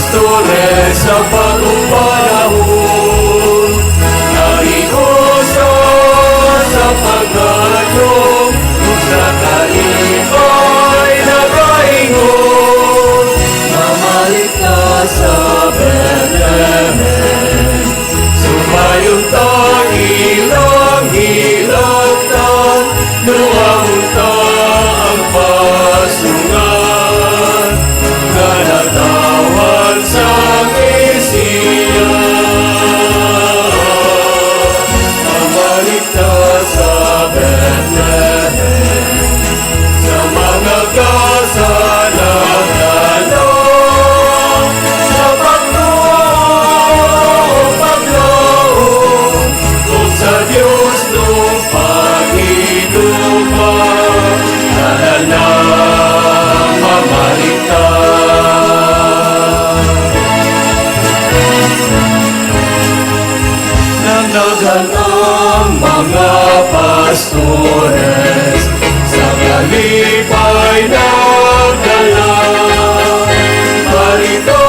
pastores sa bagong panahon. Nahiusa sa paghalong, ug sa kalipay nagaingon. Mamalikta sa Bethlehem, subayon ta ilang hilaktan, luwahon ta ang pasungan, nga natawhan sa Mesiya. Mamalikta sa Bethlehem, sa mga gasa nagdala, sa pagtuo, paglaom, ug sa Dios nung paghigugma, tara na, mamalikta. Nagdaghan ang mga pastores sa kalipay nagdala. Balita,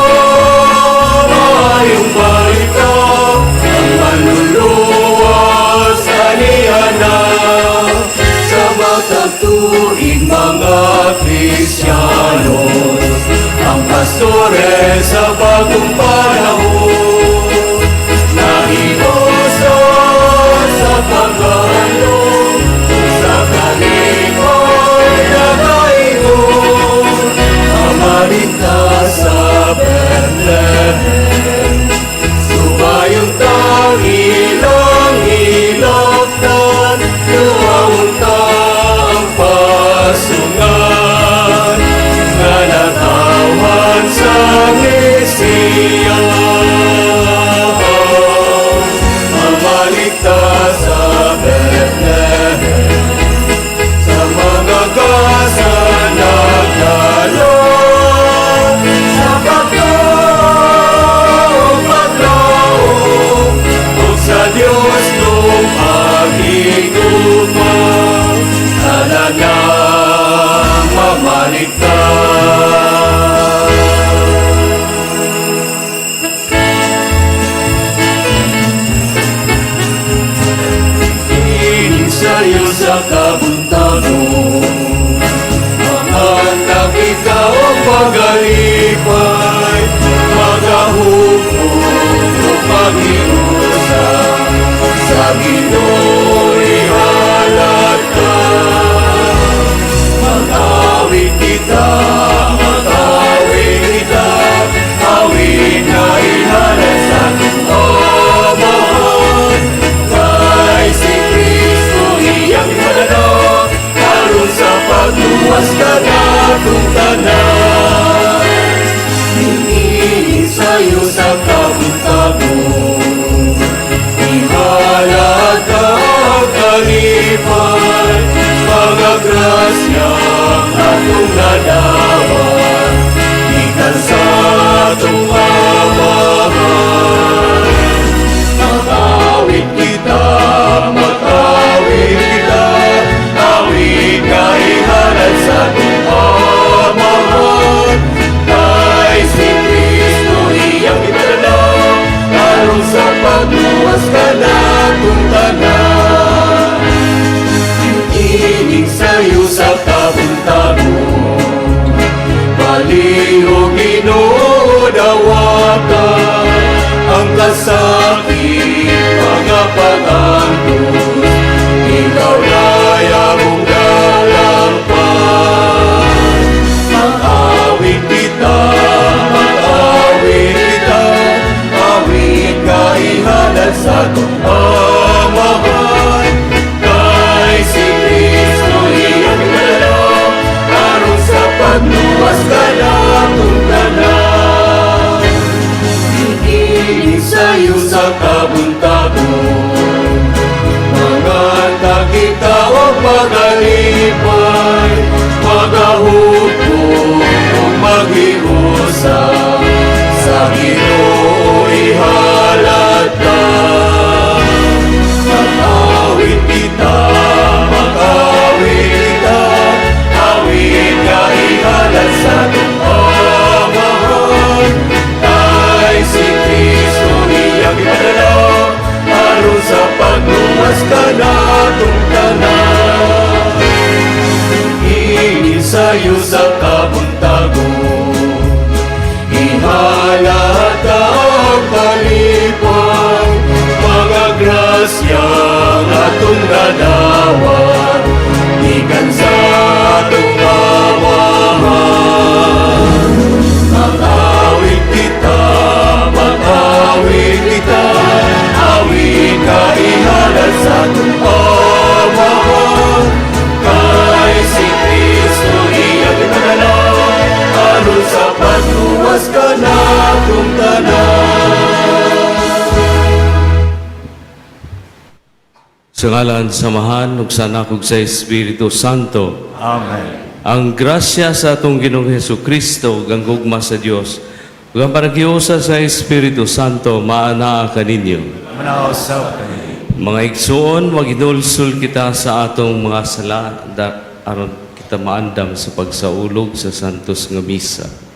maayong balita, ang manluluwas aniya na. Sa matag tuig, mga Kristiyanos, ang pastores sa bagong panahon. Nahiusa sa paghalong, sa kalipay nagaingon. Mamalikta sa Bethlehem, subayon ta ilang hilaktan, luwahon ta ang pasungan, nga natawhan sa Mesiya. Mamalikta sa Bethlehem, sa mga gasa nagdala, sa pagtuo, paglaom, ug sa Dios nung paghigugma, tara na, mamalikta. Ining sayo sa kabuntagon, mga ikaw ang pagalipay, magahupong o pag-iusa, sa Ginoo ihalad ka. Mag-awit kita, mag-awit kita, awit na ihalad sa atong Amahan. Kay si Kristo iyang ipinanganak, aron sa pagluwas kanatong tanan. Niini sayo sa kabuntagon, ihalad ang kalipay, mga grasya atong nadawat, gikan sa atong Amahan. Mag-awit kita, mag-awit kita, awit nga ihalad sa atong Amahan. Kay si Kristo iyang ipinanganak, aron sa pagluwas kanatong tanan. Ining sayo sa kabuntagon, palihog Ginoo dawata ang kasakit, mga pag-antos, ikaw na among dalampan. Mag-awit kita, mag-awit kita, awit nga ihalad sa atong Amahan. Kay si Kristo iyang ipinanganak, aron sa pagluwas kanatong tanan. Ining sayo sa kabuntagon, manganta kita og pagalipay, magahupong ug maghiusa, sa Ginoo ihalad ta. Mag-awit kita, mag-awit kita, awit nga ihalad sa atong Amahan. atong nadawat gikan sa atong Amahan. Mag-awit kita, mag-awit kita, awit kaihalad sa atong Amahan. Kay si Kristo iyang gipadala, aron sa pagluwas kanatong tanan. Sa ngalan sa Amahan, ug sa Anak, ug sa Espiritu Santo. Amen. Ang grasya sa atong Ginoong Hesus Kristo, ug ang gugma sa Dios, ug ang panaghiusa sa Espiritu Santo, maanaa kaninyo. Manausap kami. Mga igsoon, maghinulsol kita sa atong mga sala da, aron kita maandam sa pagsaulog sa Santos nga Misa.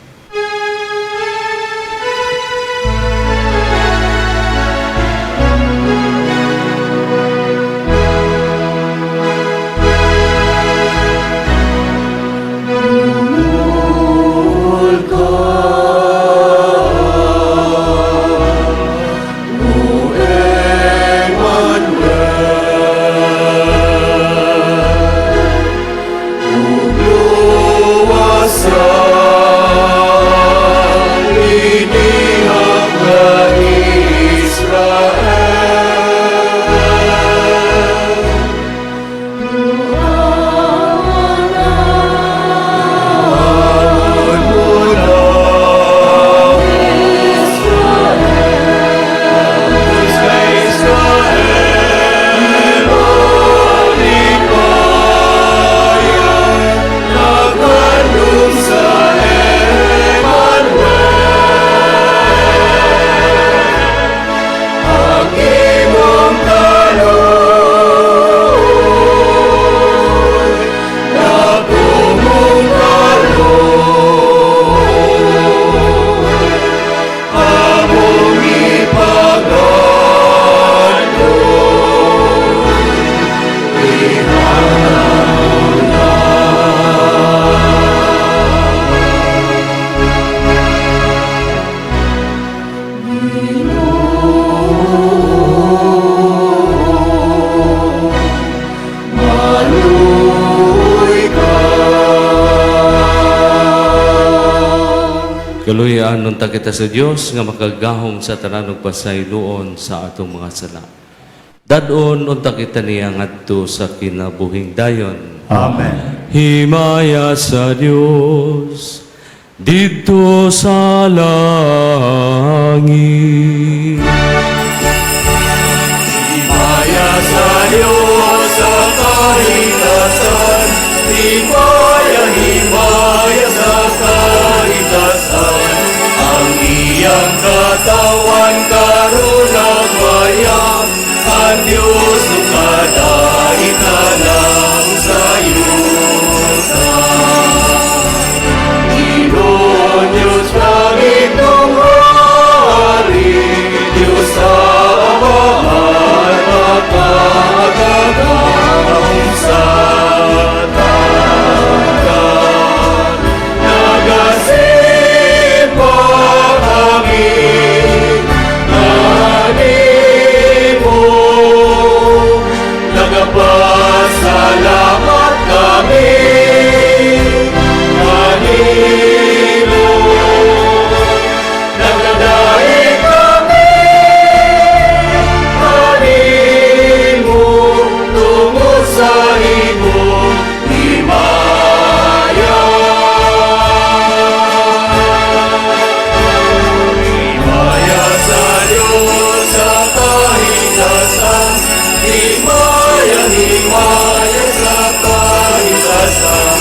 Kaluy-an unta kita sa Dios nga makagahom sa tanan ug pasayloon sa atong mga sala. Dad-on unta kita niya ngadto sa kinabuhing dayon. Amen. Himaya sa Dios didto sa langit. Himaya sa Diyos sa kahitasan, himaya, himaya sa kahitasan. Ang iyang katawan karon nagmaya, ang Diyos kadaitan sa yuta. Ginoo Diyos langit hari, Diyos Amahan, makagagahom sa tanan. Nagasimba kami kanimo, nagapasalamat kami kanimo. Nagadaig kami kanimo tungod sa imong himaya. Himaya sa Diyos sa kahitasan, himaya, himaya sa kahitasan.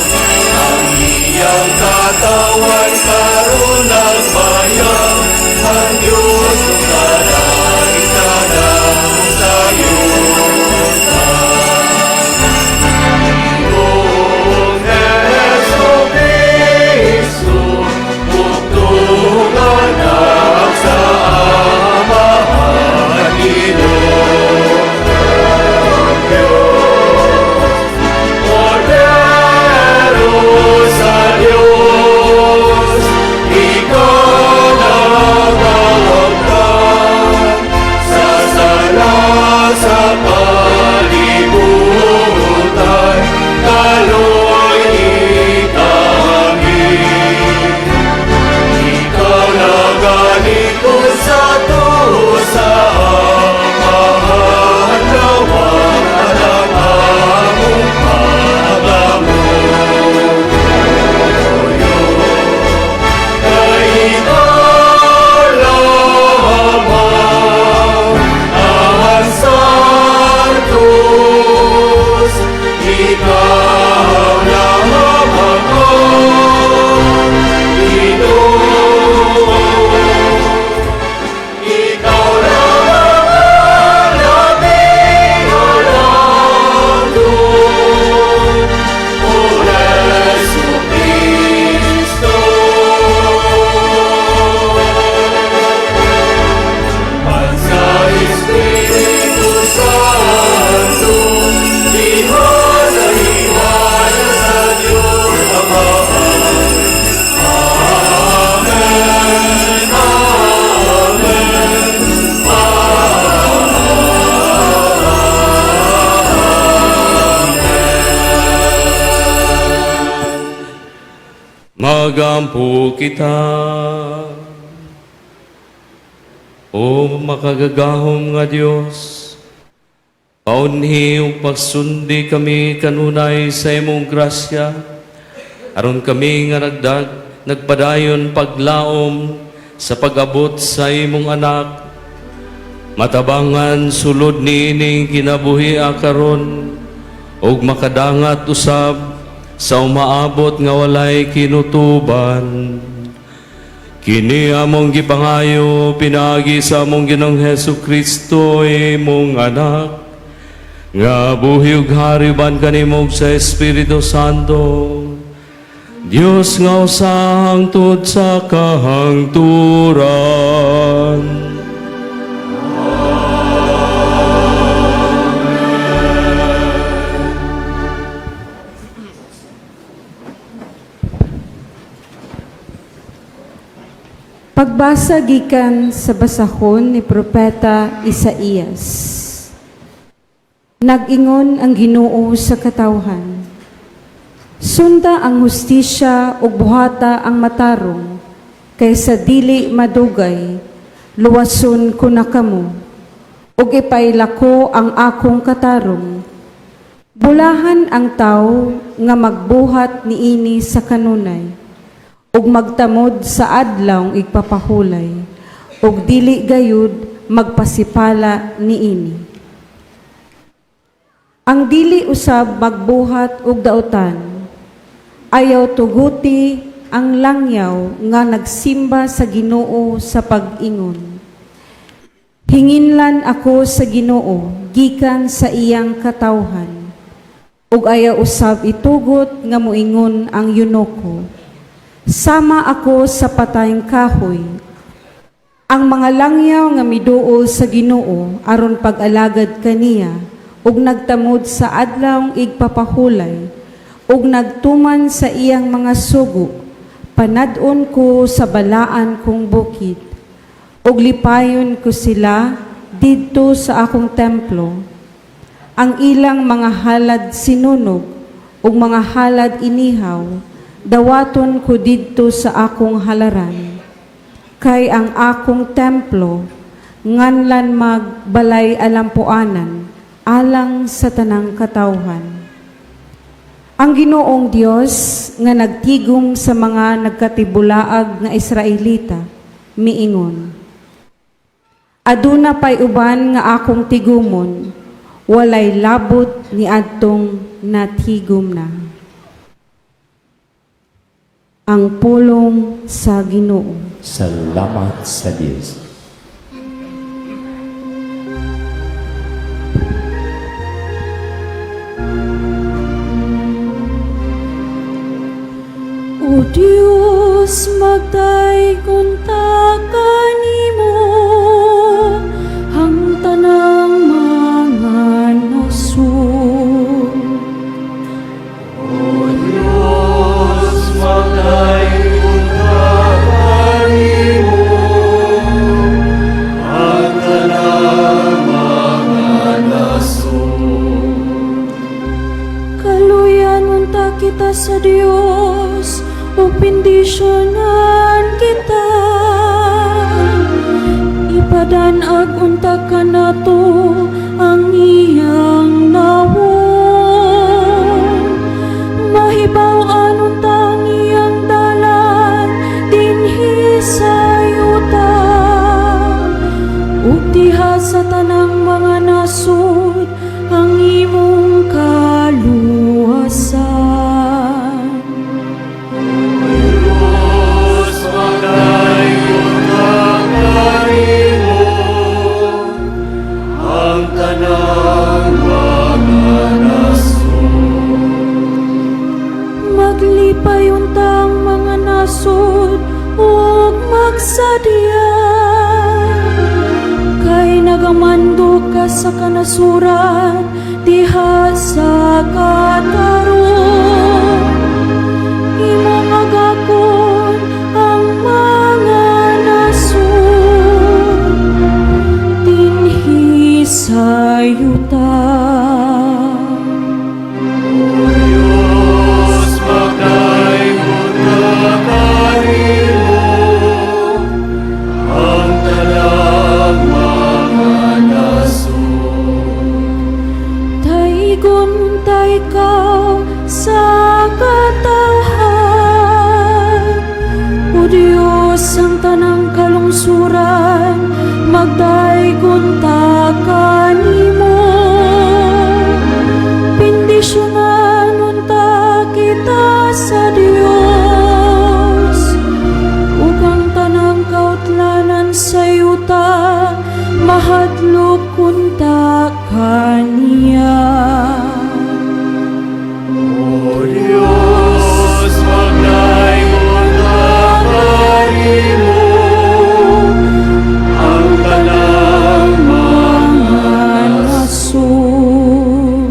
Ang iyang katawan karon nagmaya, ang Diyos kadaitan sa yuta. Ginoong Heso Kristo, bugtong anak sa Amahan, Ginoong Diyos. Kordero sa Diyos, ikaw Magampo kita. O makagagahom nga Dios, paunhi ug pagsundi kami kanunay sa imong grasya, aron kami nga nagpadayon paglaom sa pag-abot sa imong anak, matabangan sulod niining kinabuhi karon ug makadangat usab sa umaabot nga walay kinutuban. Kini among gipangayo pinaagi sa among Ginoong Hesus Kristo, imong anak, nga buhi ug hari uban kanimo sa Espiritu Santo, Dios nga usa hangtod sa kahangturan. Pagbasa gikan sa basahon ni Propeta Isaías. Nag-ingon ang Ginoo sa katawhan: "Sunda ang hustisya ug buhata ang matarong, kay sa dili madugay, luwason ko na kamo, ug ipaila ko ang akong katarong. Bulahan ang tawo nga magbuhat niini sa kanunay, ug magtamod sa adlaw igpapahulay, ug dili gayud magpasipala niini. Ang dili usab magbuhat og dautan, ayaw tuguti ang langyaw nga nagsimba sa Ginoo sa pag-ingon: 'Hinginlan ako sa Ginoo gikan sa iyang katawhan.' Ug ayaw usab itugot nga moingon ang eunuko: 'Sama ako sa patayng kahoy.' Ang mga langyaw nga miduol sa Ginoo aron pag-alagad kaniya ug nagtamod sa adlaw igpapahulay ug nagtuman sa iyang mga sugo, panad-on ko sa balaan kong bukid ug lipayon ko sila didto sa akong templo. Ang ilang mga halad sinunog ug mga halad inihaw dawaton ko didto sa akong halaran, kay ang akong templo nganlan mag balay alampuanan alang sa tanang katawhan." Ang Ginoong Dios nga nagtigom sa mga nagkatibulaag nga Israelita miingon: "Aduna pay uban nga akong tigumon, walay labot ni adtong natigom na." Ang pulong sa Ginoo. Salamat sa Diyos. O Diyos, magdayeg unta kanimo ang tanang mga nasod. O Diyos, magdayeg unta kanimo ang tanang mga nasod. Kaluyan unta kita sa Dios ug bendisyonan kita. Ipadan-ag unta kanato ang iyang nawong. Mahibaw-an unta ang iyang dalan dinhi sa yuta, ug diha sa tanang mga nasod ang imong kaluwasan. Diyos, magdayeg unta kanimo ang tanang mga nasod. Maglipay unta ang mga nasod ug magsadya, kay nagamando ka sa kanasuran diha sa katarong. Imong agakon ang mga nasod dinhi sa yuta. O Diyos, magdayeg unta Dios ang tanang kalungsuran, magdaygon ta kanimo. Bendisyonan unta kita sa Dios, ug ang tanang kautlanan sa yuta mahadlok unta kaniya. O Dios, magdaygon ta kanimo, ang tanang mga nasod.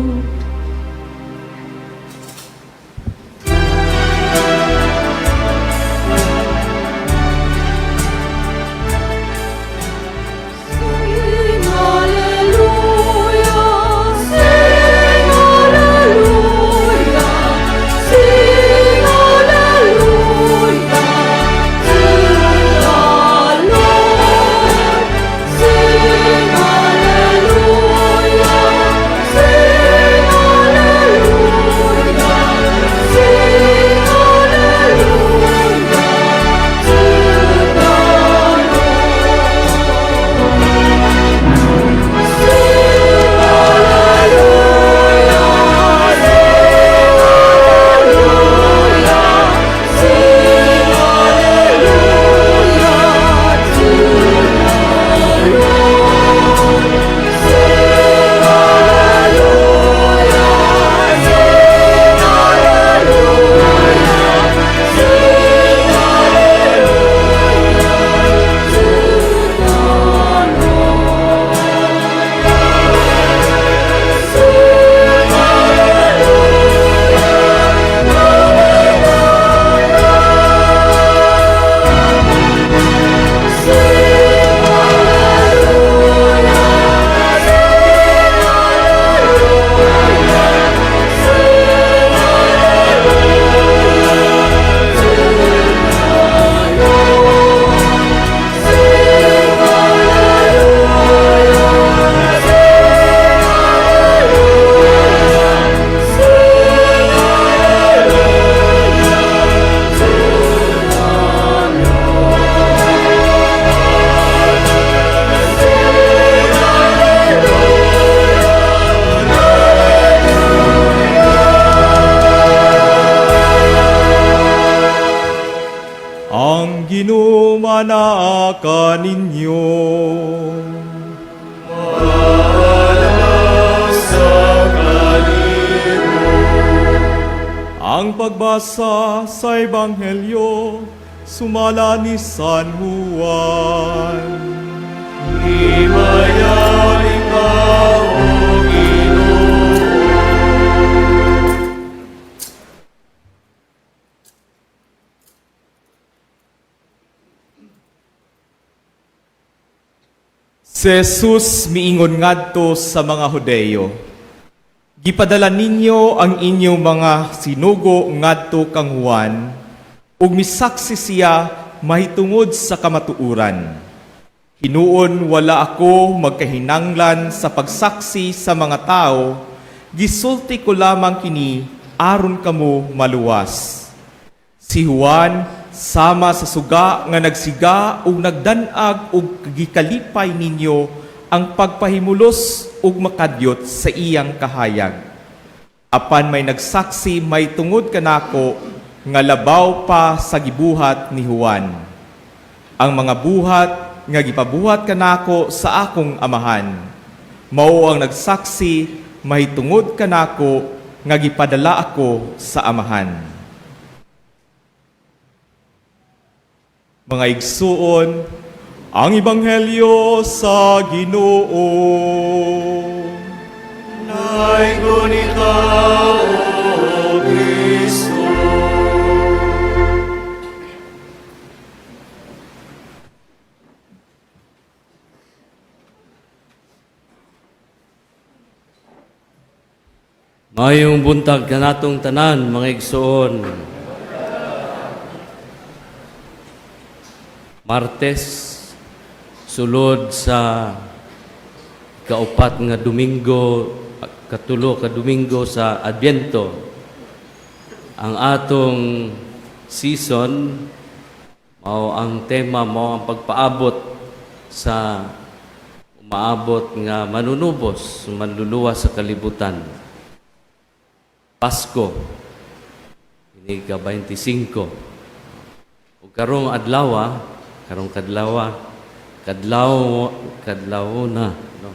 Sing hallelujah, sing hallelujah, sing hallelujah to the Lord. Sing hallelujah, sing hallelujah, sing hallelujah to the Lord. Sing hallelujah, sing hallelujah, sing hallelujah to the Lord. Sing hallelujah, sing hallelujah, sing hallelujah to the Lord. Sing hallelujah, hallelujah. Sing hallelujah, sing hallelujah, sing hallelujah to the Lord. Sing hallelujah, sing hallelujah, sing hallelujah to the Lord. Sing hallelujah, hallelujah. Ang Ginoo manaa kaninyo. Sa kanimo. Ang pagbasa sa Ebanghelyo sumala ni San Juan. Himaya ikaw, O Ginoo. Si Jesus miingon ngadto sa mga Hudeyo, "Gipadala ninyo ang inyong mga sinugo ngadto kang Juan, ug misaksi siya mahitungod sa kamatuoran. Hinuon wala ako magkahinanglan sa pagsaksi sa mga tao, gisulti ko lamang kini aron kamo maluwas. Si Juan sama sa suga nga nagsiga ug nagdan-ag ug gikalipay ninyo ang pagpahimulos ug makadyot sa iyang kahayag. Apan may nagsaksi mahitungod kanako nga labaw pa sa gibuhat ni Juan. Ang mga buhat nga gipabuhat kanako sa akong amahan, mao ang nagsaksi mahitungod kanako nga gipadala ako sa amahan." Mga igsuon, ang Ebanghelyo sa Ginoo. Daiggon ikaw, O Kristo. Maayong buntag kanatong tanan, mga igsoon. Martes, sulod sa kaupat nga Domingo, katulo ka Domingo sa Adbyento. Ang atong season Mao ang tema, mao ang pagpaabot sa umaabot nga manunubos, manluluwas sa kalibutan. Pasko, ini ka 25. Ug karong adlaw, karong kadlaw, kadlaw, kadlaw na, no?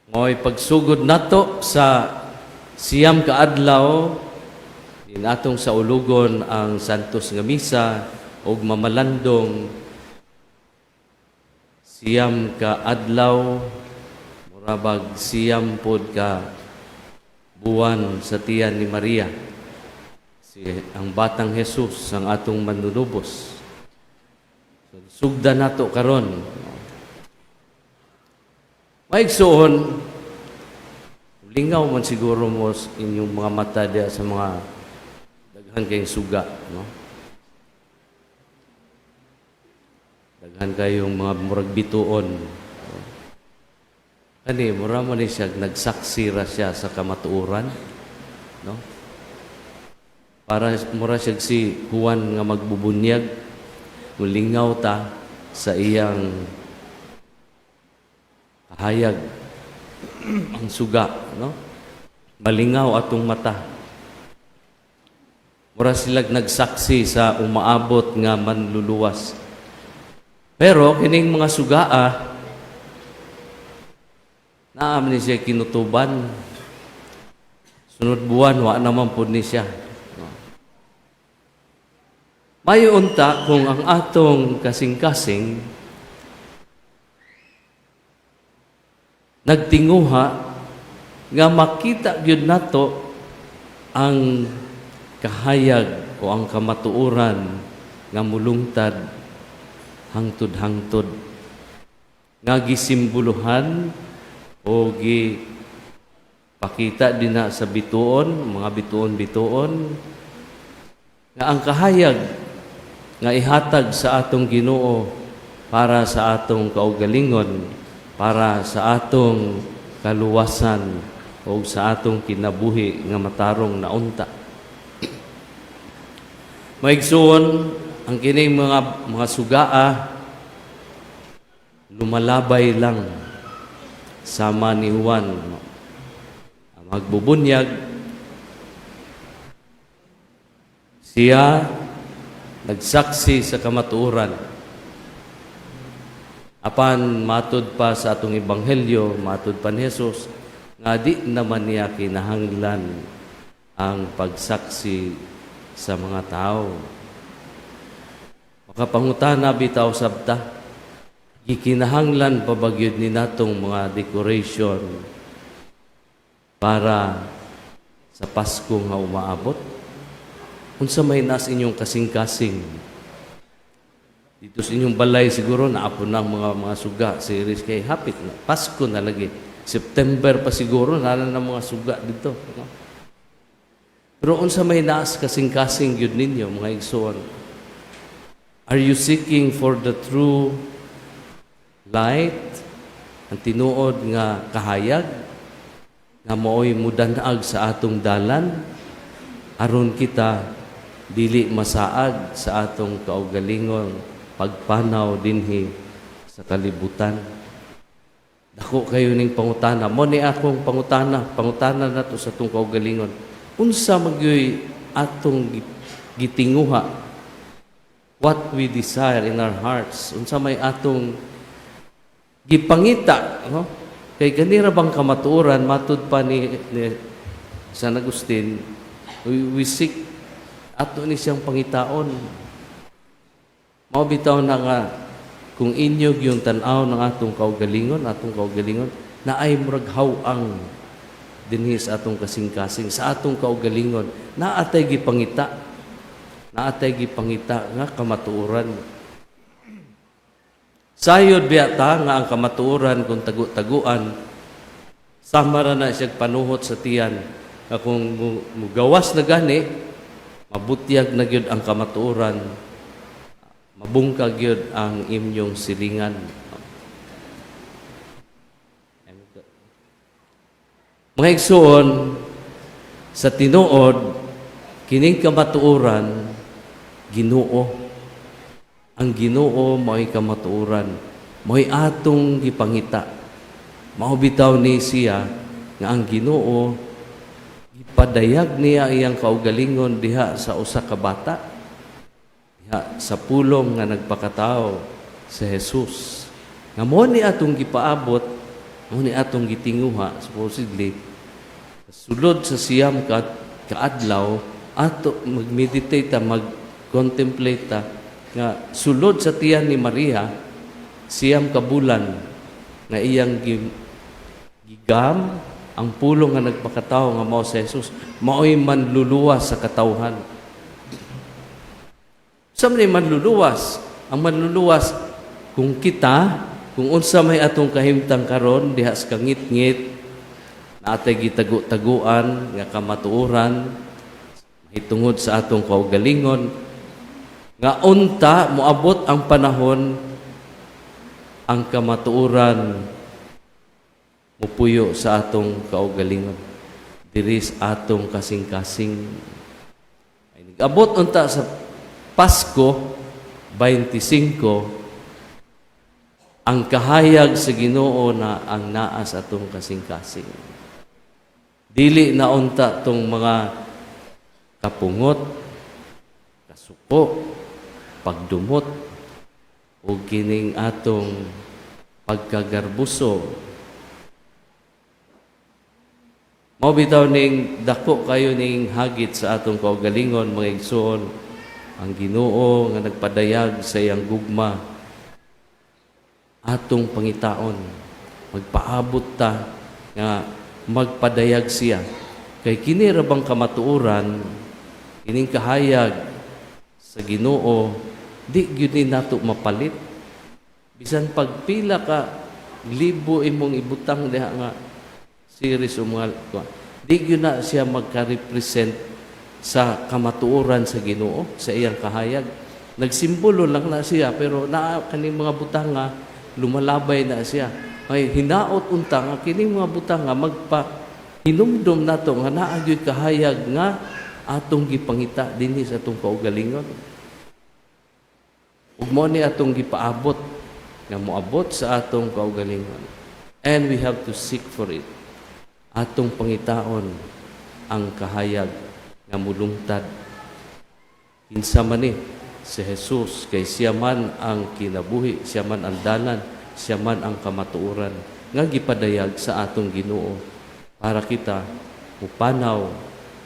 Mo'y pagsugod nato sa 9 ka adlaw din atong saulugon ang Santos nga Misa ug mamalandong 9 ka adlaw, murabag 9 pod ka buwan sa tiyan ni Maria, si ang batang Jesus ang atong manunubos. So, sugda nato karon. Maigsuon, lingaw man siguro mo sa inyong mga mata diya sa mga daghan kayong suga, no? Daghan kayong mga murag bituon. Kani, mura man ni siya, nagsaksi ra siya sa kamatuoran, no? Para mura siya si Juan nga magbubunyag, mulingaw ta sa iyang kahayag, ang suga, no? Malingaw atong mata. Mura sila nagsaksi sa umaabot nga manluluwas. Pero kining mga sugaa, naa man ni siya kinutuban. Sunod buwan, wa naman pud ni siya. No? Mayo unta kung ang atong kasing-kasing nagtinguha nga makita gyud nato ang kahayag o ang kamatuoran nga mulungtad hangtod-hangtod nga gisimboluhan o gipakita dinha sa bituon, mga bituon-bituon, nga ang kahayag nga ihatag sa atong Ginoo para sa atong kaugalingon, para sa atong kaluwasan o sa atong kinabuhi nga matarong na unta. Maigsuon, ang kining mga sugaa lumalabay lang sama ni Juan. Ang magbubunyag siya, nagsaksi sa kamatuoran. Apan matud pa sa atong ebanghelyo, matud pa ni Jesus nga di naman niya kinahanglan ang pagsaksi sa mga tao. Makapangutana bitaw sabta, gikinahanglan pa ba gyud ni natong mga decoration para sa Pasko nga umaabot? Unsa may nas inyong kasing-kasing? Dito sa inyong balay siguro naapon na ang mga suga series kay hapit na Pasko na lagi. September pa siguro naa na mga suga dito. No? Pero unsa may naas kasing-kasing gyud ninyo, mga igsoon? Are you seeking for the true light? Ang tinuod nga kahayag nga maoy mudanag sa atong dalan aron kita dili masaag sa atong kaugalingon pagpanaw dinhi sa kalibutan. Dako kayo ning pangutana. Mo ni akong pangutana, pangutana nato sa atong kaugalingon. Unsa magyoy atong gitinguha? What we desire in our hearts? Unsa may atong gipangita, no? Kay ganira bang kamatuoran, matud pa ni San Agustin, we seek, ato ni siyang pangitaon. Mao bitaw na nga kung inyo yung tan-aw ng atong kaugalingon, na ay murag haw-ang dinhi sa atong kasing-kasing, sa atong kaugalingon, naatay gipangita. Naatay gipangita nga kamatuoran. Sayod biya ta nga ang kamatuoran kung tagu-taguan, sama ra na siya panuhot sa tiyan. Nga kung mugawas na gani, mabutyag na gyud ang kamatuoran, mabungkag gyud ang inyong silingan. Mga igsuon, sa tinuod, kining kamatuoran, Ginoo. Ang Ginoo mao'y kamatuoran, mao'y atong gipangita. Mao bitaw ni siya nga ang Ginoo gipadayag niya iyang kaugalingon diha sa usa ka bata, diha sa Pulong nga nagpakatao, si Jesus. Nga mao ni atong gipaabot, mao ni atong gitinguha. Supposedly, sulod sa 9 ka kaadlaw, ato mag-meditate ta, mag-contemplate ta nga sulod sa tiyan ni Maria 9 ka bulan nga iyang gigam ang Pulong nga nagpakatao nga mao si Jesus, mao'y manluluwas sa katawhan. Sa man manluluwas? Ang manluluwas, kung kita, kung unsa may atong kahimtang karon diha sa kangitngit, naatay gitago-taguan nga kamatuoran mahitungod sa atong kaugalingon, nga unta moabot ang panahon, ang kamatuoran mupuyo sa atong kaugalingon diri sa atong kasing-kasing. Ay nag-abot unta sa Pasko 25 ang kahayag sa Ginoo na ang naa sa atong kasing-kasing. Dili na unta tong mga kapungot, kasuko, pagdumot o kining atong pagkagarbuso. Mao bitaw ning dako kayo ning hagit sa atong kaugalingon, mga igsoon, ang Ginoo nga nagpadayag sa iyang gugma, atong pangitaon. Magpaabot ta nga magpadayag siya. Kay kini ra bang kamatuoran, kining kahayag sa Ginoo, di gyud ni nato mapalit. Bisan pagpila ka libo imong ibutang diha nga series o mga di gyud na siya magka-represent sa kamatuoran sa Ginoo, sa iyang kahayag. Nagsimbolo lang na siya, pero naa kaning mga butang nga lumalabay na siya. Ay hinaot unta nga kining mga butang nga magpa hinumdom nato nga naa gyud kahayag nga atong gipangita dinhi sa atong kaugalingon. Ug mao ni atong gipaabot nga moabot sa atong kaugalingon. And we have to seek for it. Atong pangitaon ang kahayag nga mulungtad. Kinsa man ni si Jesus? Kay siya man ang kinabuhi, siya man ang dalan, siya man ang kamatuoran nga gipadayag sa atong Ginoo para kita mupanaw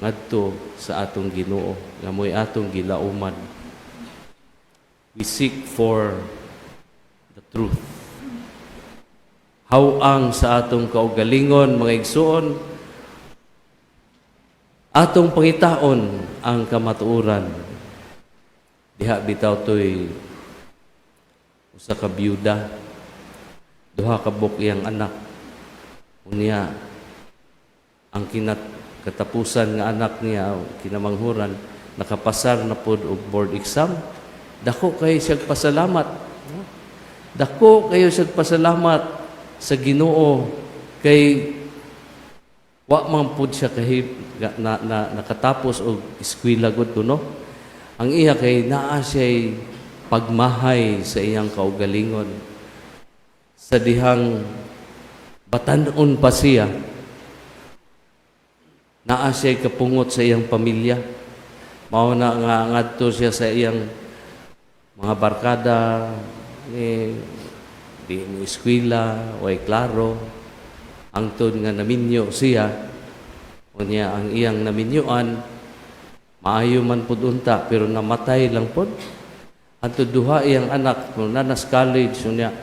ngadto sa atong Ginoo nga mo'y atong gilauman. We seek for the truth. Haw-ang sa atong kaugalingon, mga igsoon, atong pangitaon ang kamatuoran. Diha bitaw to'y usa ka biyuda, duha ka buok iyang anak. Unya, ang kinat katapusan nga anak niya, kinamanghuran, nakapasar na pod og board exam. Dako kayo siyang pasalamat. Dako kayo siyang pasalamat sa Ginoo kay wa man pud siya kahib na nakatapos og eskwela gud kuno. Ang iya kay naa siya'y pagmahay sa iyang kaugalingon. Sa dihang batan-on pa siya, naa siya'y kapungot sa iyang pamilya. Mao na nga ngadto siya sa iyang mga barkada ni di mo eskwela, way klaro. Hangtod nga naminyo siya, unya ang iyang naminyuan, maayo man pud unta, pero namatay lang pud. Hangtod duha iyang anak, kung nanas college, unya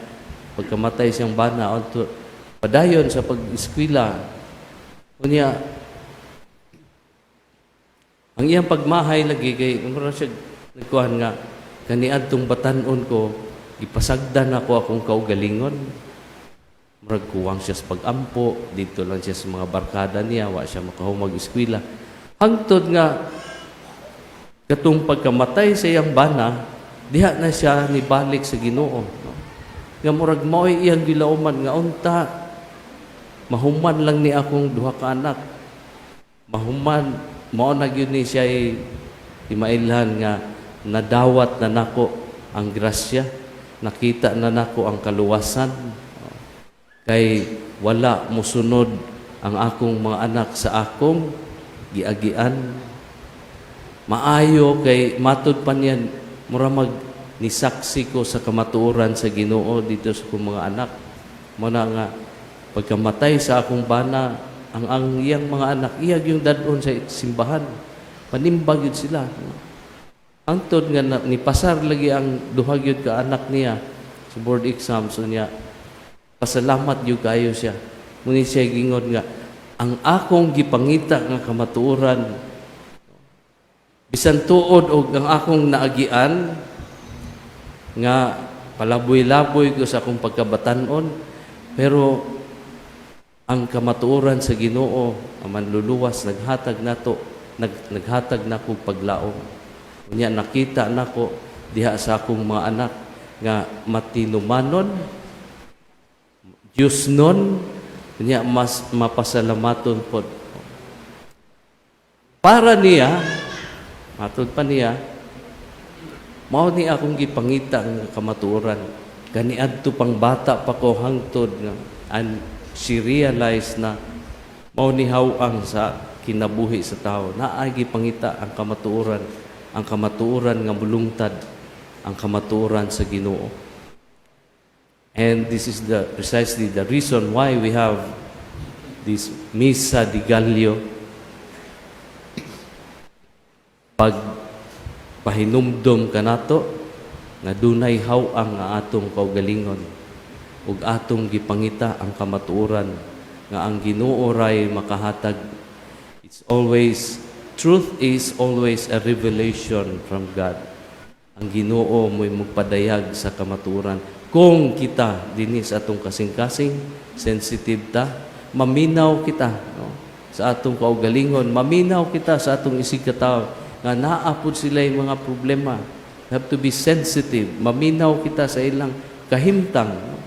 pagkamatay siyang bana, hangtod padayon sa pag-eskwela. Unya ang iyang pagmahay lagi kay mura siya nagkuhan nga kaniadtong batan-on ko, gipasagdan ako akong kaugalingon. Murag kuwang siya sa pag-ampo, dito lang siya sa mga barkada niya, wa siya makahumag eskwela. Hangtod nga katong pagkamatay sa iyang bana, diha na siya nibalik sa Ginoo. No? Nga murag mao'y iyang gilauman nga unta mahuman lang ni akong duha ka anak. Mahuman mao na gyud ni siya imailhan nga nadawat na nako. ang grasya, nakita na nako ang kaluwasan, kay wala musunod ang akong mga anak sa akong giagian. Maayo kay matud pa niya, mura mag nisaksi ko sa kamatuoran sa Ginoo dito sa akong mga anak. Mao na nga pagkamatay sa akong bana, ang iyang mga anak iya yung dad-on sa simbahan. Panimbag yun sila. Hangtod nga na, nipasar lagi ang duha gyud ka anak niya sa board exam, so niya pasalamat gyud kayo siya. Muni siya gingon nga ang akong gipangita nga kamatuoran, bisan tuod og ang akong naagian nga palaboy-laboy ko sa akong pagkabatanon, pero ang kamatuoran sa Ginoo ang manluluwas naghatag nato, naghatag nako paglaom. Unya nakita nako diha sa akong mga anak nga matinumanon, Diyos nun, unya mas mapasalamaton pod. Para niya, matud pa niya, mao ni akong gipangita nga kamatuoran. Kaniadto pang bata pa ko hangtod nga and she realized na mao ni haw-ang sa kinabuhi sa tao. Naay gipangita ang kamatuoran, ang kamatuoran nga mulungtad, ang kamatuoran sa Ginoo. And this is the precisely the reason why we have this Misa de Gallo, pag pahinumdom kanato nga dunay haw-ang nga atong kaugalingon ug atong gipangita ang kamatuoran nga ang Ginoo ray makahatag. It's always, truth is always a revelation from God. Ang Ginoo mo'y magpadayag sa kamatuoran kung kita dinhi sa atong kasing-kasing sensitive ta, maminaw kita, no, sa atong kaugalingon, maminaw kita sa atong isig katawo nga naa pod sila yung mga problema. We have to be sensitive. Maminaw kita sa ilang kahimtang, no?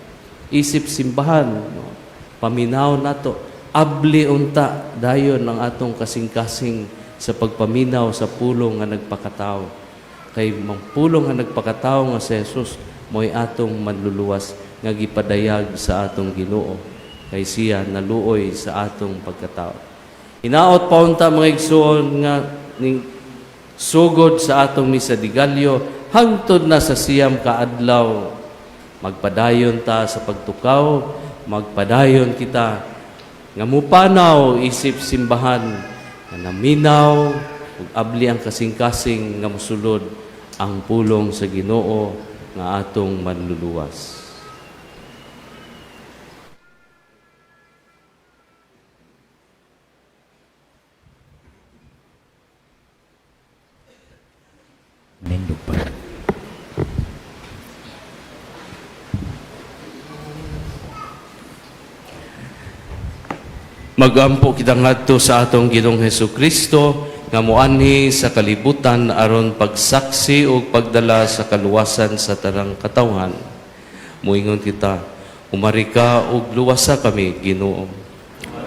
Isip simbahan, no? Paminaw nato. Abli unta dayon ang atong kasing-kasing sa pagpaminaw sa pulong nga nagpakatao. Kay mang pulong nga nagpakatao nga si Jesus mo'y atong manluluwas nga gipadayag sa atong Ginoo, kay siya naluoy sa atong pagkatao. Hinaot pa unta, mga igsoon, nga ning sugod sa atong Misa de Gallo hangtod na sa 9 ka adlaw, magpadayon ta sa pagtukaw, magpadayon kita nga mupanaw isip simbahan nga naminaw ug abli ang kasing-kasing nga mosulod ang pulong sa Ginoo nga atong manluluwas. Nindog pa. Magampo kita ngadto sa atong Ginoong Hesus Kristo nga moanhi sa kalibutan aron pagsaksi ug pagdala sa kaluwasan sa tanang katawhan. Muingon kita, Humari ka ug luwasa kami, Ginoo.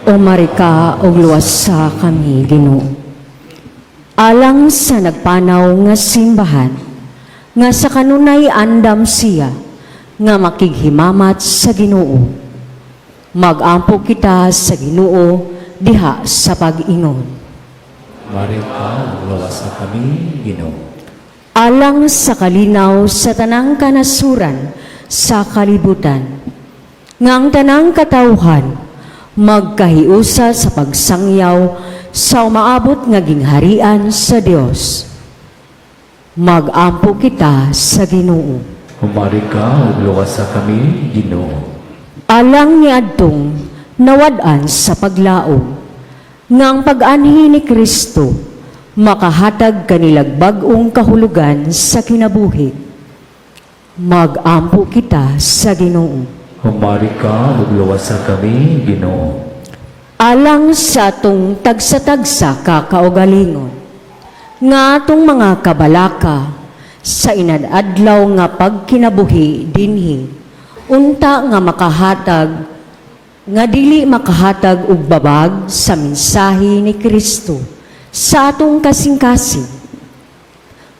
Humari ka ug luwasa kami, Ginoo. Alang sa nagpanaw nga simbahan, nga sa kanunay andam siya, nga makighimamat sa Ginoo. Magampo kita sa Ginoo diha sa pag-ingon. Humari ka ug luwasa kami, Ginoo. Alang sa kalinaw sa tanang kanasuran sa kalibutan, nga ang tanang katawhan magkahiusa sa pagsangyaw sa umaabot nga gingharian sa Dios. Magampo kita sa Ginoo. Humari ka ug luwasa kami, Ginoo. Alang niadtong nawad-an sa paglaom, nga ang pag-anhi ni Kristo makahatag kanilag bag-ong kahulugan sa kinabuhi. Magampo kita sa Ginoo. Humari ka ug luwasa kami, Ginoo. Alang sa atong tagsa-tagsa ka kaugalingon, nga atong mga kabalaka sa inadadlaw nga pagkinabuhi dinhi, unta nga makahatag nga dili makahatag og babag sa mensahe ni Kristo sa atong kasing-kasing.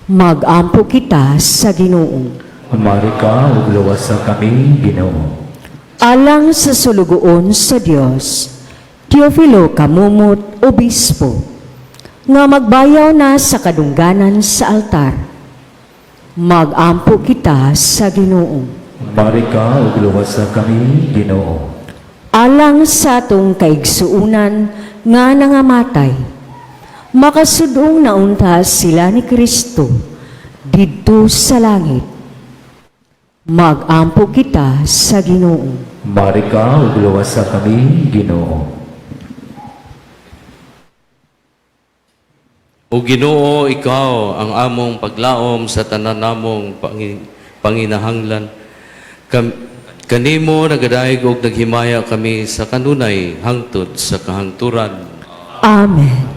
Magampo kita sa Ginoo. Marika ug luwasa kami, Ginoo. Alang sa sulugoon sa Dios, Teofilo Camomot, Obispo, nga magbayaw na sa kadungganan sa altar. Magampo kita sa Ginoo. Marika ug luwasa kami, Ginoo. Alang sa atong kaigsuunan nga nangamatay, makasudong naunta sila ni Kristo didto sa langit. Magampo kita sa Ginoo. Marika ug luwasa kami, Ginoo. O Ginoo, ikaw ang among paglaom sa tanan namong panginahanglan. Kanimo nagadayeg og naghimaya kami sa kanunay hangtod sa kahangturan. Amen.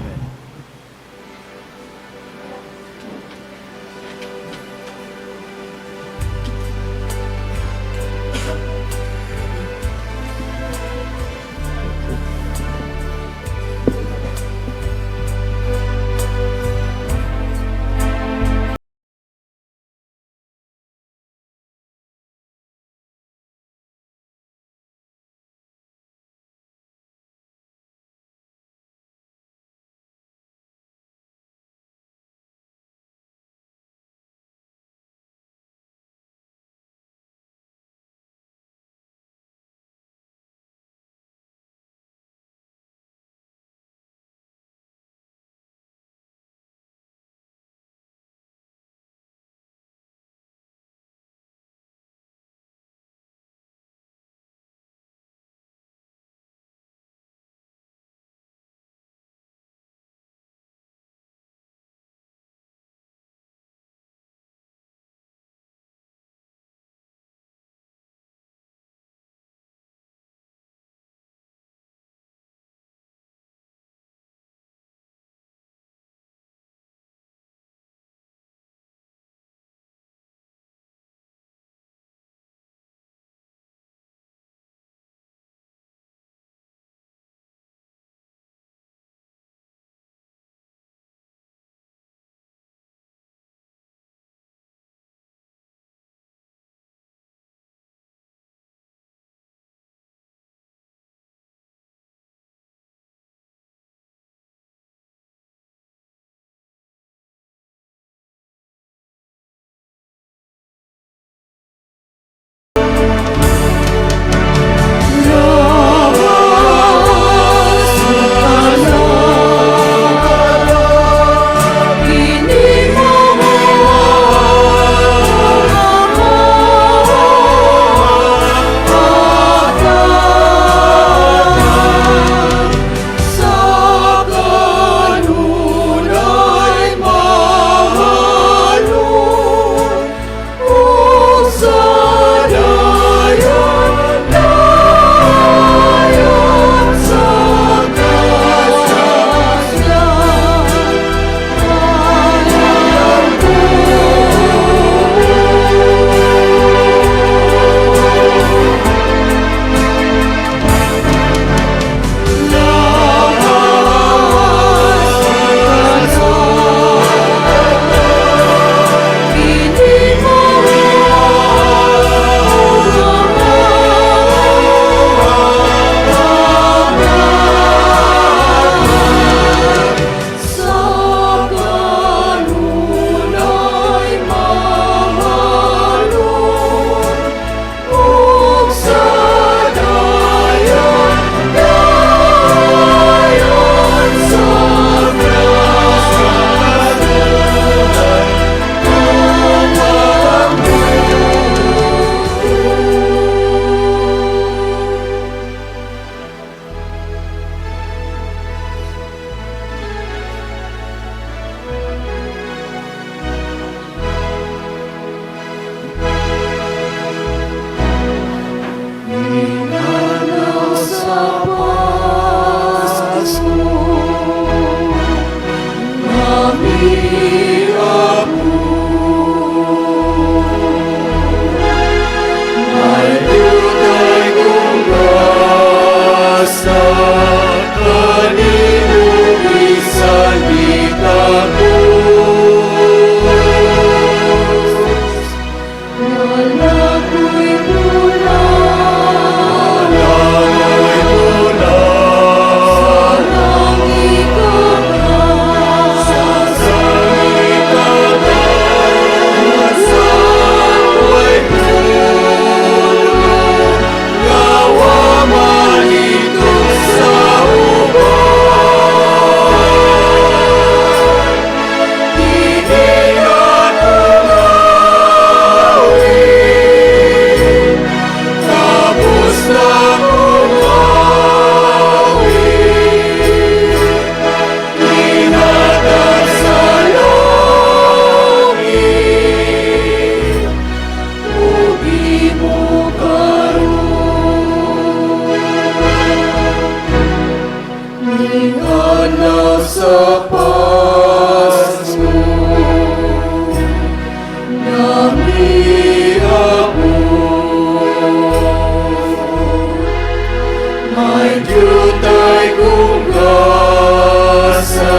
Kong gasa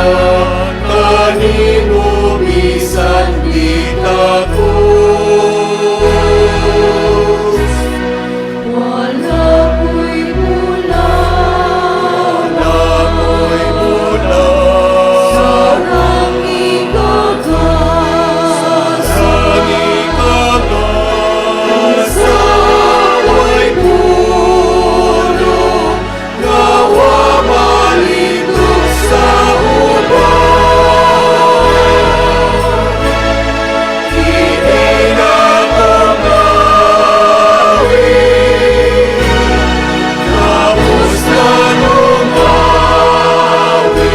kanimo bisan bitakos. Wala ko'y bulag, Wala ko'y bulag, sarang ikagasa. Sarang ikagasa, way puno, nga wa malitok sa uban. Kini na akong awit, tapos na nung awit,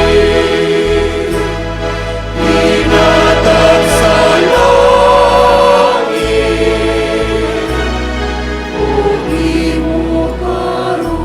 hinatag sa langit. Ug imo karon.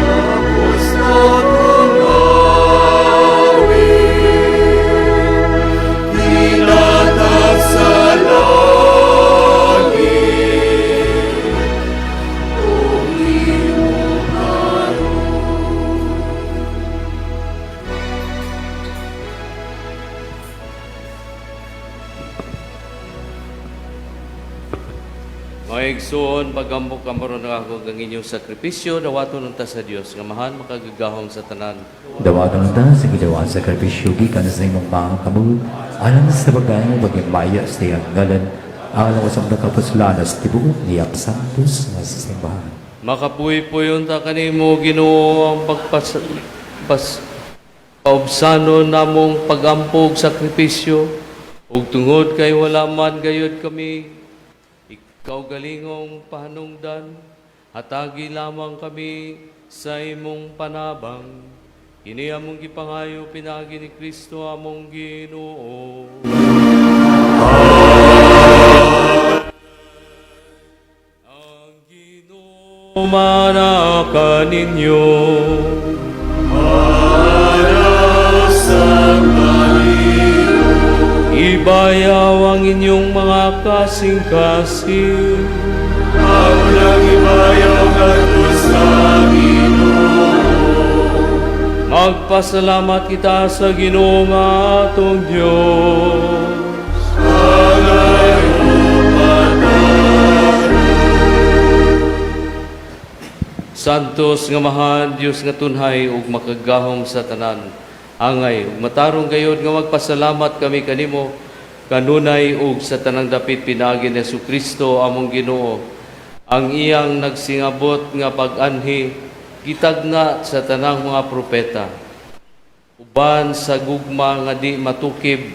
Tapos na kong awit, hinatag sa langit. Ug imo karon. Mga igsoon, pagampo kamaron na ako ang inyong sakripisyo, dawaton unta sa Dios nga Amahan makagagahom sa tanan. Dawaton ta sa Ginoo ang sakripisyo gikan sa imong mga kamot alang sa pagdayon paghimaya sa iyang ngalan, alang sa mga kapasulanan sa tibuok niyang santos nga simbahan. Makapuy-puy unta kanimo, Ginoo, ang pagpas pas, paubsanon namong pag-ampo og sakripisyo, ug tungod kay wala man gayud kami ikaw galingong pahanungdan, hatagi lamang kami sa imong panabang. Kini among gipangayo pinaagi ni Kristo among Ginoo. Ang Ginoo manaka ninyo. Para sa kanimo. Ibayaw ang inyong mga kasing-kasing. Amo nang ibayaw ngadto sa Ginoo. Magpasalamat kita sa Ginoo nga atong Dios. Angay ug Santos nga Amahan, Dios nga tunhay ug makagagahom sa tanan. Angay ug matarong gayod nga magpasalamat kami kanimo kanunay ug sa tanang dapit pinaagi ni Kristo among Ginoo. Ang iyang nagsingabot nga pag-anhi gitagna sa tanang mga propeta. Uban sa gugma nga di matukib,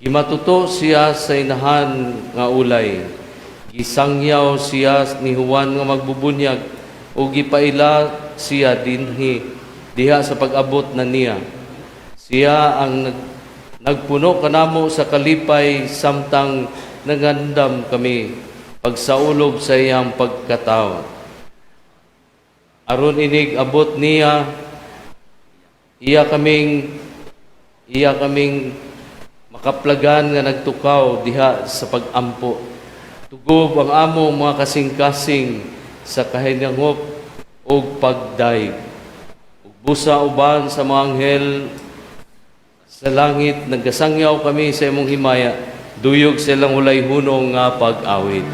gimatuto siya sa inahan nga ulay. Gisangyaw siya ni Juan nga magbubunyag ug gipaila siya dinhi diha sa pag-abot na niya. Siya ang nagpuno kanamo sa kalipay samtang nagandam kami pagsaulog sa iyang pagkatao. Aron inig abot niya, iya kaming makaplagan nga nagtukaw diha sa pag-ampo. Tugob ang among mga kasing-kasing sa kahinangop ug pagdayeg. Ug busa uban sa mga anghel sa langit, naggasangyaw kami sa imong himaya, duyog sa ilang walay hunong nga pag-awit.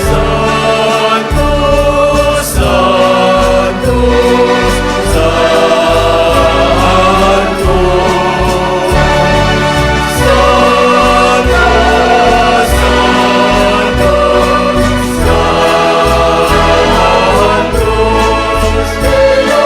Santo, Santo, Santo, Santo, Santo, Santo.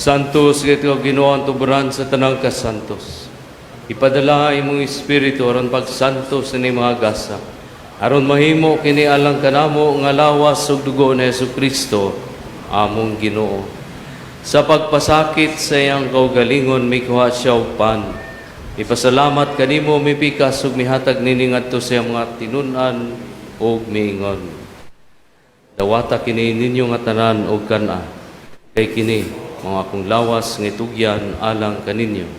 Santos kay ikaw, Ginoo, ang tuburan sa tanang kasantos. Ipadala imong espiritu aron pagsantos ini mga gasa. Aron mahimo kini alang kanamo nga lawas ug dugo ni Hesukristo among Ginoo. Sa pagpasakit sa iyang kaugalingon, mikuha siya og pan. Ipasalamat kanimo, mipikas ug mihatag nini ngadto sa iyang mga tinun-an ug miingon: "Dawata kini ninyo nga tanan og kan-a, kay kini mao akong lawas nga itugyan alang kaninyo."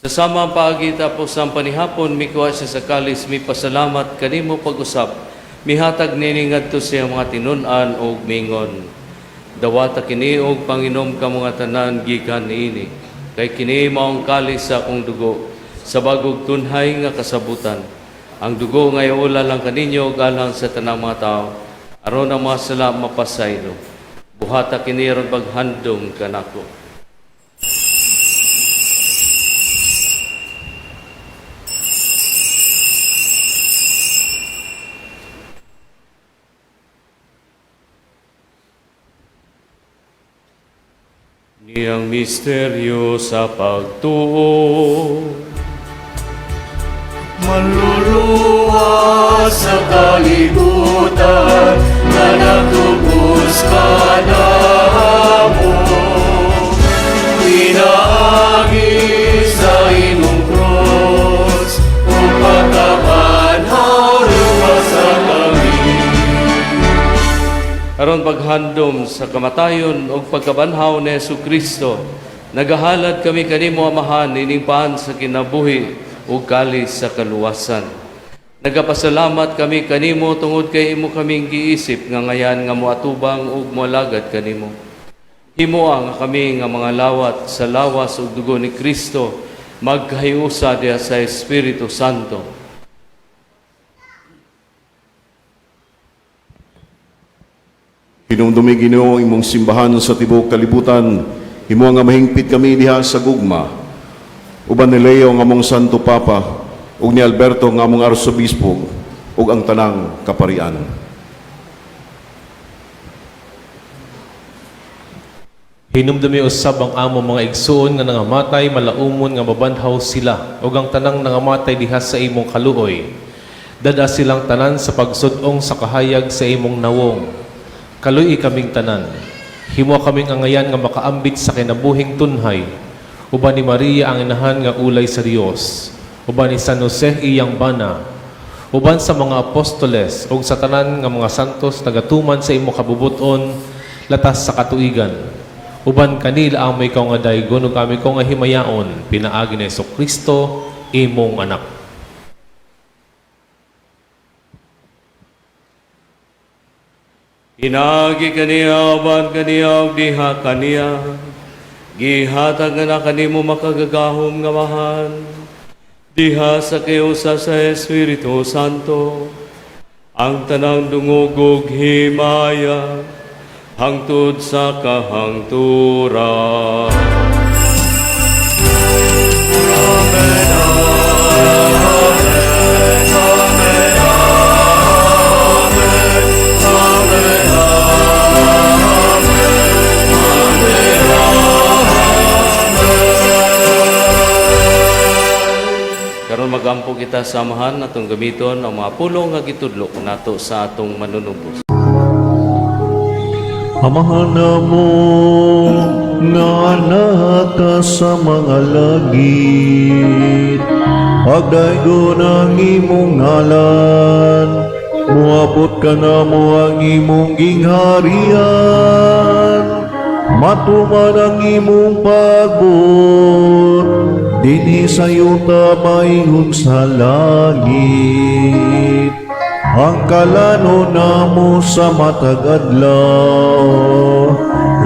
Sa samang paagi, tapos ang panihapon, mikuha siya sa kalis, mipasalamat kanimo pag-usap, mihatag nini ngadto sa iyang mga tinun-an ug mingon: "Dawata kini og panginom kamo nga tanan gikan niini, kay kini mao ang kalis sa akong dugo sa bagong tunhay nga kasabutan. Ang dugo nga iula lang kaninyo ug alang sa tanang mga tao aron ang mga sala mapasaylo. Buhata kini aron paghandom kanako." Niyang misteryo sa pagtuo. Manluluwas sa kalibutan na nagtubos kanamo, pinaagi sa imong cross ug pagkabanhaw, luwasa kami. Aron paghandom sa kamatayon ug pagkabanhaw ni Hesukristo, nagahalad kami kanimo, Amahan, ining pan sa kinabuhi ug kalis sa kaluwasan. Nagapasalamat kami kanimo tungod kay imo kaming giisip nga angayan nga moatubang ug moalagad kanimo. Himoa nga kami nga mga lawat sa lawas ug dugo ni Kristo magkahiusa diha sa Espiritu Santo. Hinumdumi, Ginoo, ang imong simbahan sa tibuok kalibutan. Himoa nga mahingpit kami diha sa gugma. Uban ni Leo nga among Santo Papa ug ni Alberto nga among Arsobispo ug ang tanang kaparian. Hinumdumi usab ang among mga igsuon nga nangamatay, malaumon nga mabanhaw sila ug ang tanang nangamatay diha sa imong kaluoy. Dad-a silang tanan sa pagsud-ong sa kahayag sa imong nawong. Kaluy-i kaming tanan. Himoa kaming angayan nga makaambit sa kinabuhing tunhay. Uban ni Maria ang inahan nga ulay sa Dios. Uban ni San Jose iyang bana. Uban sa mga apostoles ug sa tanan nga mga santos nagatuman sa imo kabubuton latas sa katuigan. Uban kanila amo ikaw nga daygon ug amo ikaw nga himayaon pinaagi ni Kristo imong anak. Pinaagi kaniya, uban kaniya, ug diha kaniya, gihatag na kanimo makagagahom nga Amahan, diha sa kahiusa sa Espiritu Santo, ang tanang dungog ug himaya, hangtod sa kahangturan. Amen. Amen. Amen. Amen. Amen. Amen. Karon magampo kita sa Amahan, atong gamiton ang mga pulong nga gitudlo nato sa atong manunubos. Amahan namo nga naa ka sa mga langit, pagdaygon ang imong ngalan, muabot kanamo ang imong gingharian, matuman ang imong pagbuot, dinhi sa yuta maingon sa langit. Ang kalanon namo sa matag adlaw,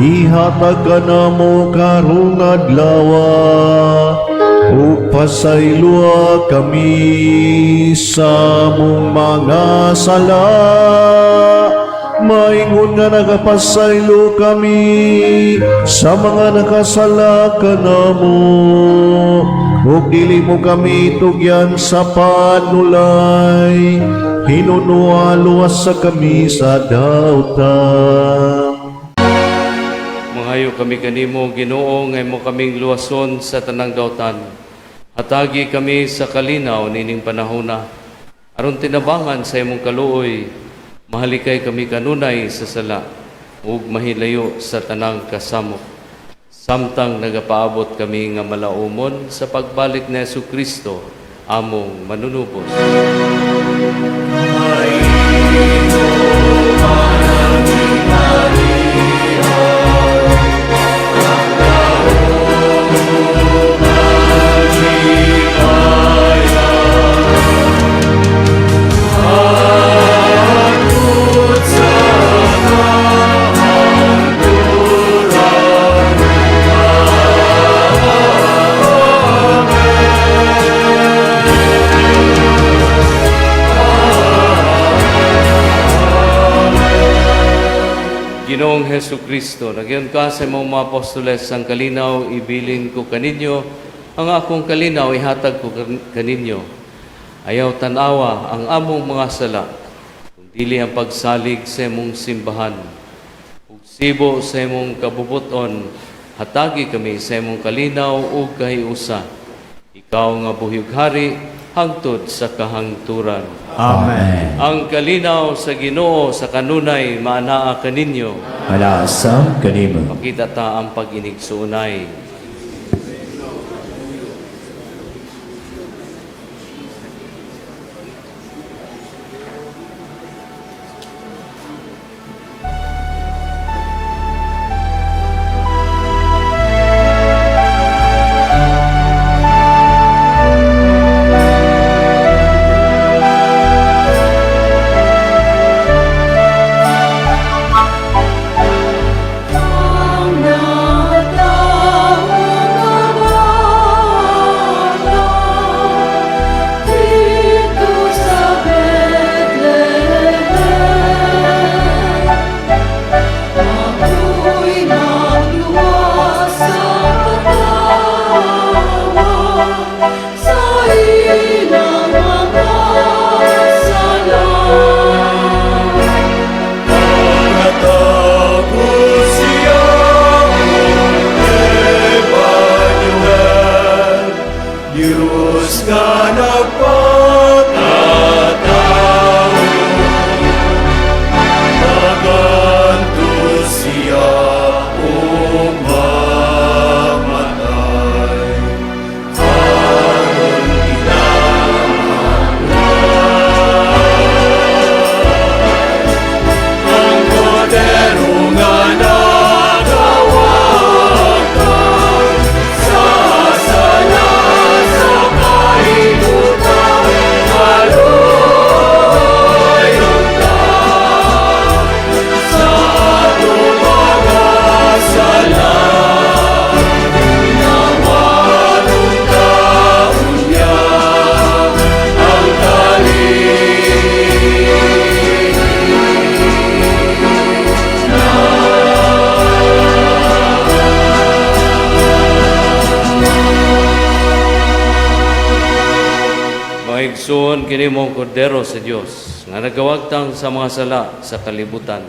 ihatag kanamo karong adlaw, ug pasayloa kami sa among mga sala. Maingon nga nagapasaylo kami sa mga nakasala kanamo. Ug dili mo kami tugyan sa panulay, hinunoa luwasa kami sa dautan. Mangayo kami kanimo, Ginoo, nga imo kaming luwason sa tanang dautan. Hatagi kami sa kalinaw nining panahona. Aron tinabangan sa imong kaluoy, mahalikay kami kanunay sa sala ug mahilayo sa tanang kasamok. Samtang nagapaabot kami nga malaumon sa pagbalik ni Hesus Kristo, among manunubos. Ginoong Hesus Kristo, nagyon ka sa imong mga apostoles, ang kalinaw ibilin ko kaninyo, ang akong kalinaw ihatag ko kaninyo. Ayaw tanawa ang among mga sala, kung dili ang pagsalig sa imong simbahan. Ug sibo sa imong kabubuton, hatagi kami sa imong kalinaw ug kahiusa. Ikaw nga buhi ug hari, hangtod sa kahangturan. Amen. Ang kalinaw sa Ginoo sa kanunay maanaa kaninyo. Maanaa sab kanimo. Pakita ta ang pag-inigsuonay. Ang natawo nga bata didto sa Bethlehem, Ako'y nagluwas sa katawa sa ilang mga sala. Natago siya Emmanuel, Diyos nga nagpakatao. Naganto siya ug mamatay, aron kita ang kordero nga nagawagtang sa sala sa kalibutan, aroy unta sa atong mga sala, nawaton ta unya ang tali. Mga igsoon, kini mao ang kordero sa Dios nga nagawagtang sa mga sala sa kalibutan.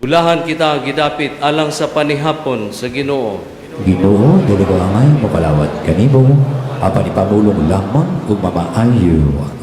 Bulahan kita gidapit alang sa panihapon sa Ginoo. Ginoo, dili ko angay mokalawat kanimo, apan ipamulong lamang ug mamaayo ako.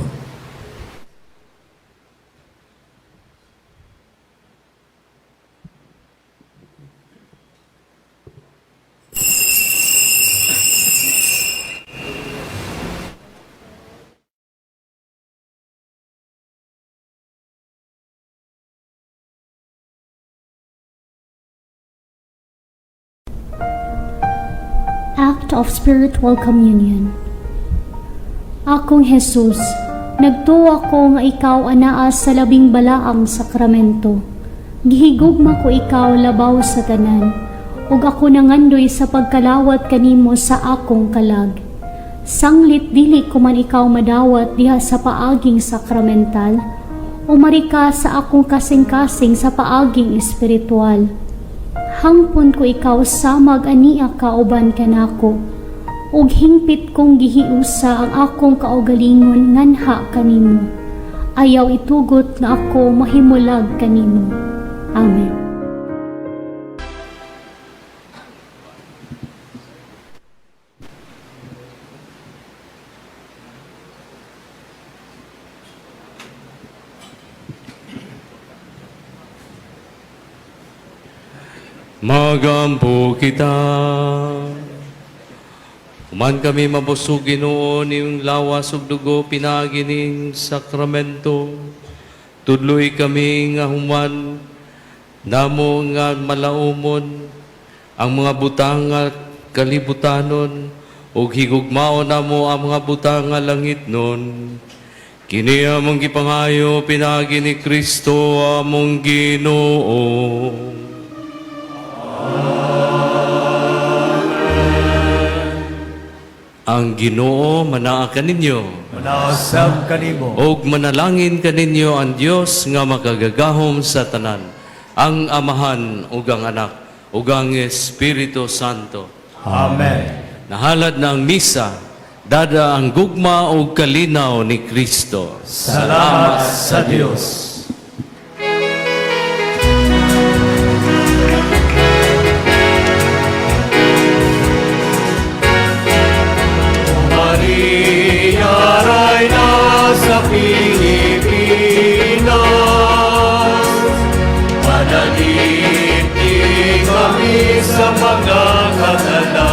Act of Spiritual Communion. Akong Jesus, nagtuo ko nga ikaw anaa sa labing balaang sakramento. Gihigugma ko ikaw labaw sa tanan, ug ako nangandoy sa pagkalawat kanimo sa akong kalag. Sanglit dili ko man ikaw madawat diha sa paaging sakramental, Umari ka sa akong kasing-kasing sa paaging espiritual. Hangpon ko ikaw samag ania ka uban kanako. Ug hingpit kong gihiusa ang akong kaugalingon nganha kanimo. Ayaw itugot nga ako mahimulag kanimo. Amen. Magampo kita. Human kami mabusog, Ginoo, ning lawas ug dugo pinaagi ning sakramento. Tudloy kami nga human namo nga malaumon ang mga butang nga kalibutanon ug higugmaon namo ang mga butang nga langitnon. Kini among gipangayo pinaagi ni Kristo among Ginoo. Ang Ginoo manaa kaninyo. Manausab kanimo. Og manalangin kaninyo ang Dios nga makagagahom sa tanan, ang Amahan ug ang Anak ug ang Espiritu Santo. Amen. Nahalad na ang misa, dada ang gugma ug kalinaw ni Kristo. Salamat sa Dios. Maria, Reyna sa Pilipinas, Panalipin kami sa mga kasalanan.